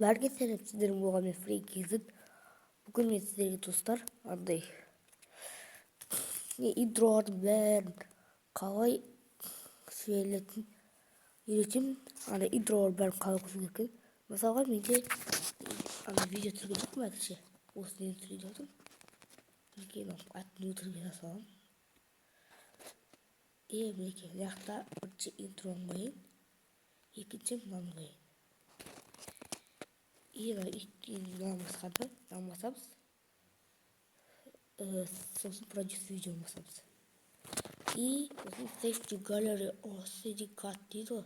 Бәріңе сәлем, сіздермен болған мен, Фрей KZ. Бүгін мен сіздерге, достар, андай не интролардың бәрін қалай жіберілетінін үйретемін. Ана интролардың бәрін қалай қосу керек екенін. Мысалға, менде ана видео түсірген жоқпын әзірше. Осы нені түсірейін деп жатырмын. Мінекей, мынау атын өтірік жаза саламын. И мінекей, мына жақта бірінші интроны қояйын, екінші мынаны қояйын. И мынаны басқанда, мынаны басамыз, сосын «Продюсер видео» басамыз. И сосын «Save to gallery or SD card» дейді ғой,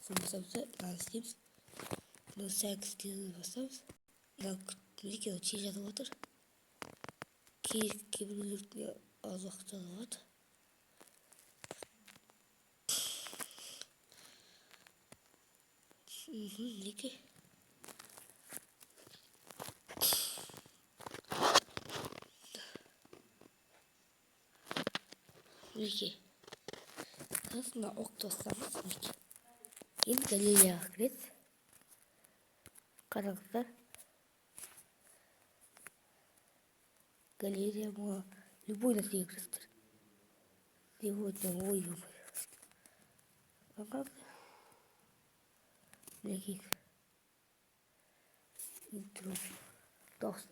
соны басамыз да, мынаны істейміз. «No thanks» дегенді басамыз. Мына, мінекей, тез жазып жатыр. Кейбіреулер аз уақыт жазып алады. Мінекей. Мінекей, сосын мына ОК ты бассаңыз, мінекей, енді галереяға кіреді. Қараңыздар, галерея ма, любой нәрсеге кіресіздер. Сегодня, ой, мінекей, интро дауыс.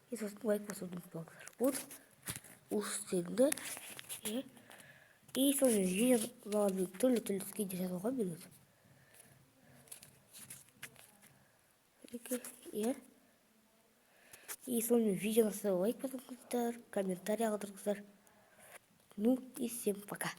И сосын лайк басуды ұмытпаңыздар. Вот осы істедім, иә. И сонымен видео маған түрлі түрлі скиндер жасауға береді, иә. И сонымен видеоны лайк басыңыздар, комментарий қалдырыңыздар. Ну и всем пока.